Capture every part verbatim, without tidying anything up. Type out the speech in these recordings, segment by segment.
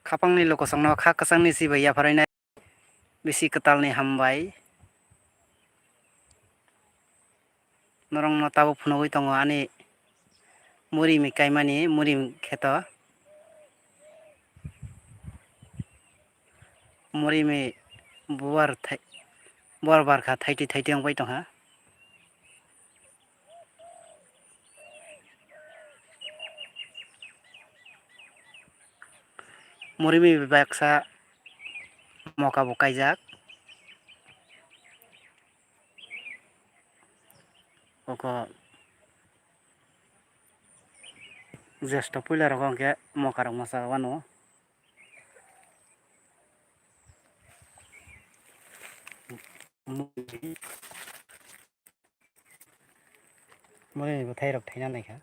Khapangni lokosongno kha kwchangni chibai yapharwi nai. Bisi kwtalni hambai. Norokno tabuk phunugwi tongo ani muri mi kaimani, muri mi kheto. Muri mi buar thai-, buar barkha thaitwi thaitwi wngbai tongkha. Muri mi baksa moka bo kaijak. Oko jesto puila rogo hwnkhe moka rok masa wano. Muri ni bwthai rok thaina naikha.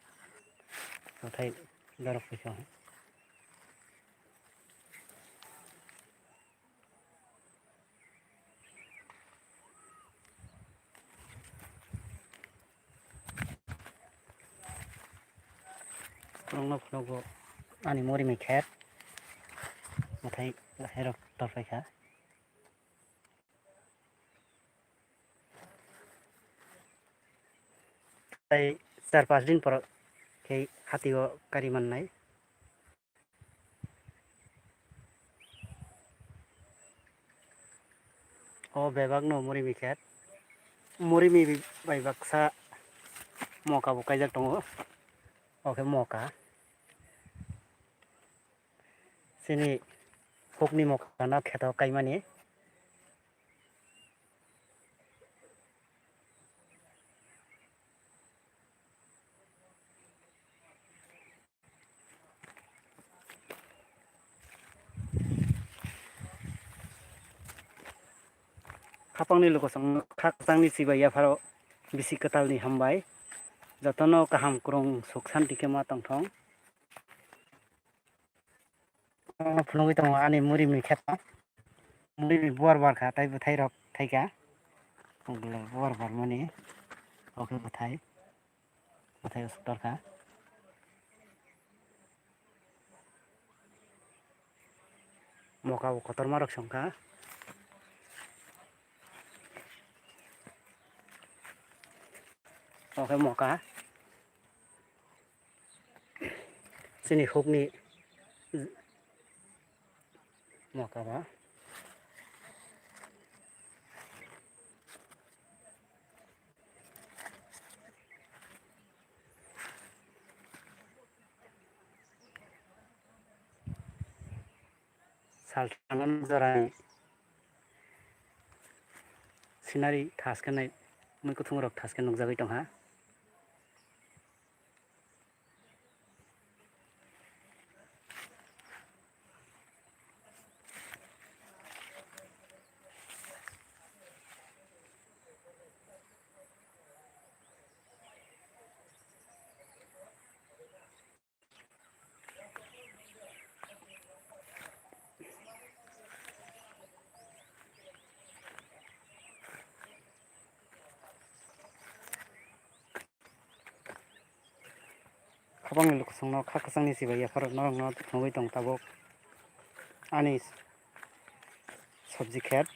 Bwthai borok phaikha. Borokno phunukgo ani muri mai khet. Bwthai, bwthai rok torphaikha. Tai char pas din por khe hati o kari mannai. O bebak no muri mi khet. Muri mi bai baksa moka bo kaijak tongo. O khe moka. Chini hukni moka no kheto kaimani. Khapangni lokosong kha kwchangni chibai yapharo bisi kwtalni hambai. Jotono kaham kwrwng suk santi khe ma tongthong. Phunugwi tongo ani muri mi kheto. Muri mi buar barkha tai bwthai rok thaikha. Buar barmani. Oke bwthai. Bwthai usuk torkha. Moka bo kotorma rok songkha. Oke moka. Chini hukni moka ba. Salthangno jorani scenery thaskhe nai, mui kuthungrok thaskhe nukjagwi tongkha. Khapangni lokosongno kha kwchangni chibai yapharo norokno phunugwi tong tabuk ani. Sabji khet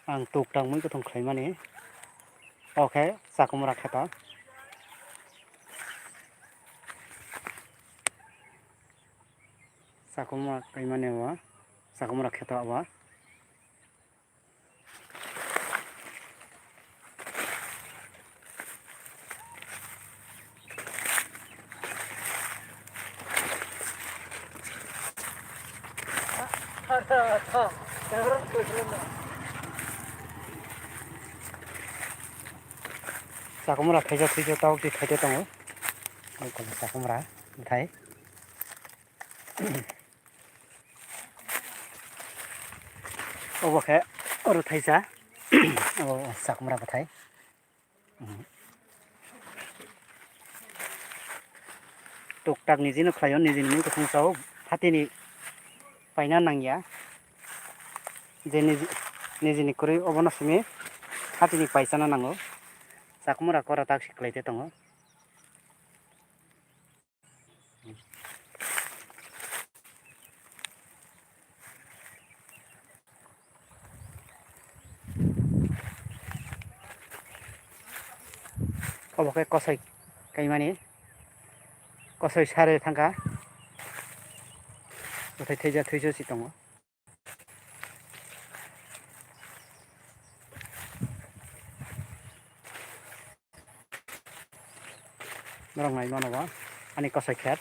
ang tuk tang mui kuthum khlaimani. Oke, chakumra kheto. Chakumra kaimani o, chakumra kheto abo. Chakumra thaisa thaisa tabuk twi thaite tongo. Ang kong chakumra bwthai. Obo khe oro thaisa. Obo chakumra bwthai. Tuk tak nijino khlaio, nijini mui kuthung sao, phatini paina nangya. Je niji, nijini kwrwi obono simi phatini paisana nango. Chakumra kora tak si khlaite tongo. Obo khe kosoi kaimani, kosoi sare thangkha, bwthai thaisa thaisa si tongo. Norok nai mano ba ani kosoi khet.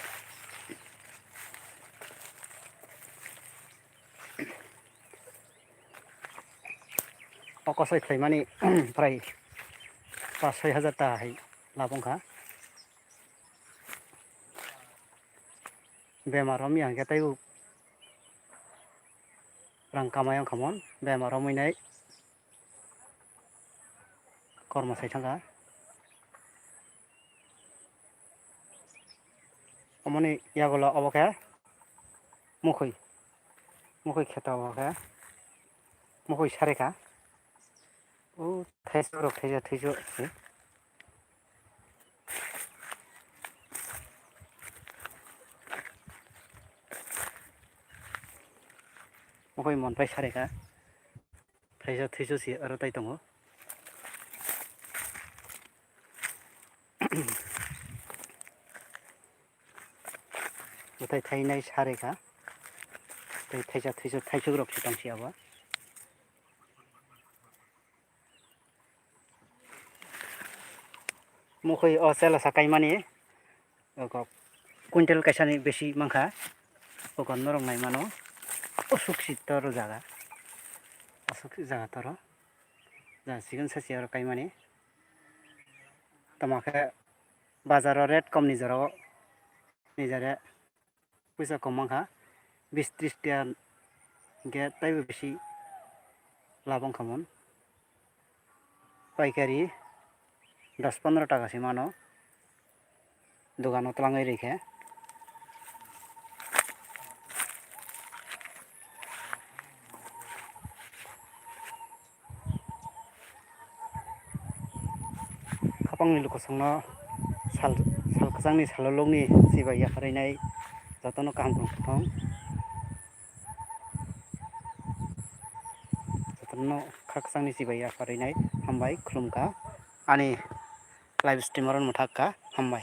O kosoi khlaimani prai pas soi hajar ta hai lab wngkha. Bemar romwi hwnkhe teibo rang kamai wngkha mon, bemar romwi nai kormo sai thangkha. Omoni yagulo obo khe mukhwi, mukhwi kheto obo khe mukhwi sarikha. O thaisa rok thaisa thaisa se. Mukhwi monpai sarikha. Thaisa thaisa se aro tai tongo. Bwthai thainai sarikha. Tei thaisa thaisa thaisok rok se tongsi abo. Mukhwi o chela sa kaimani, oko quintal kaisani besi mankha, oko norok nai mano, o suksi toro jaga, aswk jaga toro, jaga chikon sachi oro kaimani, tamo khe bazaro rate kom ni jorao nijare. Puisa kom mankha, bis tris taka hwnkhe taibo bisi lab wngkha mon. Paikari dos pondro taka se mano, dogano twlangwi rikhe. Khapangni lukusongno sal, sal kwchangni salolokni chibai yapharwi nai jotono kaham khulum thung. Jotono kha kwchangni chibai yapharwi nai hambai khulumkha ani live stream oro mwthakha hambai.